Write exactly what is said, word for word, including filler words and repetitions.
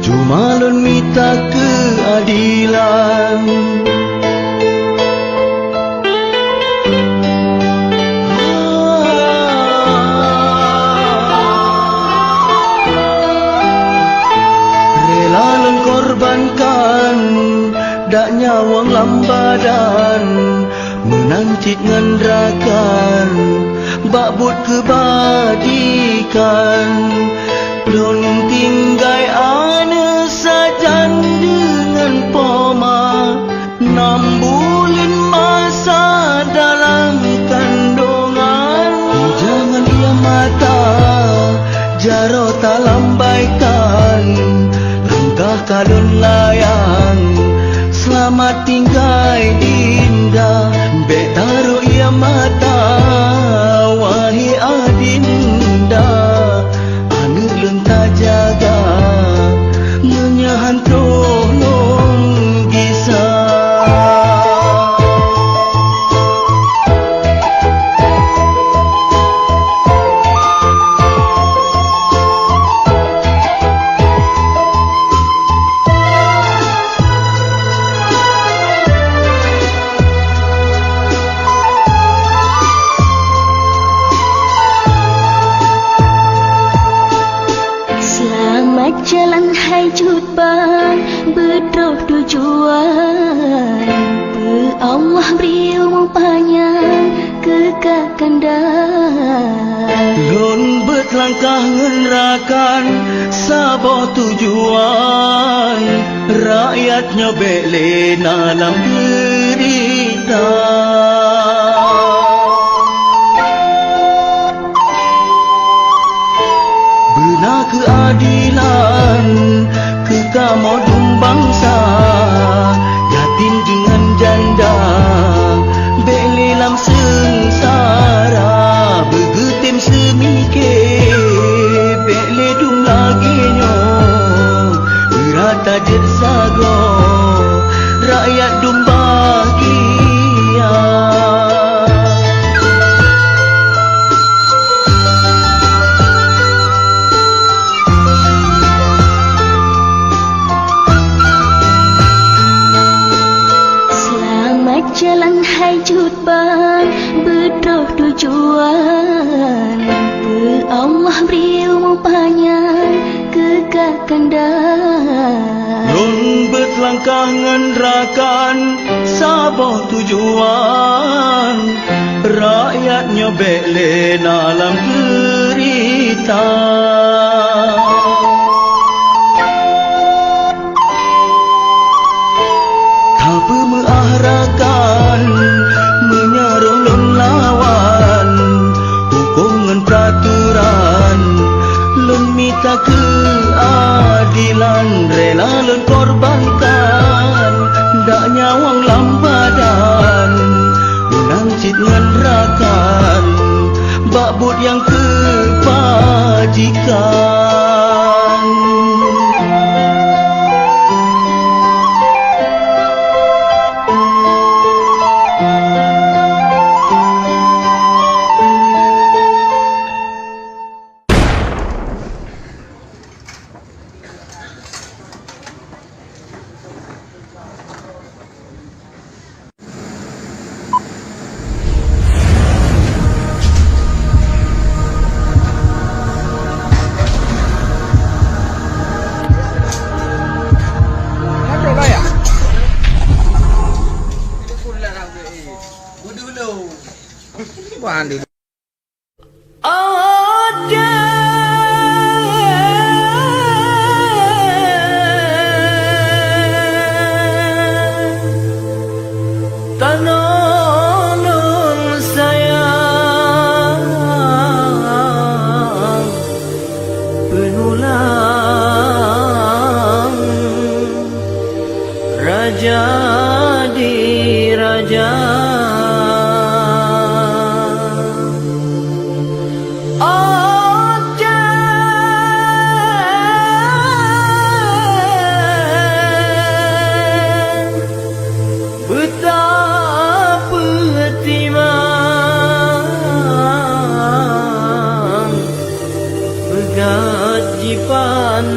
Cuma lôn mita keuadilan. Rela lôn korbankan dak nyawöng lam badan, meunan cit ngon rakan bak buet keubajikan. Lôn tinggai aneuk sajan deungon poma, nam buleuen masa dalam kandongan. Jangan ia mata jaroe talambaikan, langkah ka lôn layang, seulamat tinggai dinda. Bék tarok ia mata, wahé adinda, aneuk lôn tajaga, meunyoe han troh lôn gisa. Seulamat jalan hai jeuet ban beutroh tujuan. Beu Allah bri umu panyang keu kakanda. Lôn beuet langkah ngon rakan saboh tujuan. Rakyat nyoe bék lé na lam deurita. Beuna keuadilan keu kamoe dum bansa, yatim deungon janda, bék lé lam seungsara. Beugeutem seumike, bék lé dum lagée nyoe, beurata jeuet sagoe, rakyat dum bahgia. Seulamat jalan hai jeuet ban beutroh tujuan. Beu Allah bri umu panyang keu kakanda. Lôn beuet langkah ngon rakan saboh tujuan. Rakyat nyoe bék lé na lam deurita. Tapeumeu'ah rakan, meunyoe roh lôn lawan, hukôm ngon peuraturan, lôn mita keuadilan, rela lôn korbankan, dak nyawöng lam badan, meunan cit ngon rakan, bak buet nyang keubajikan. Tanoh lôn sayang, peunulang raja di raja. Oke, beutapeutimang, peugah jipan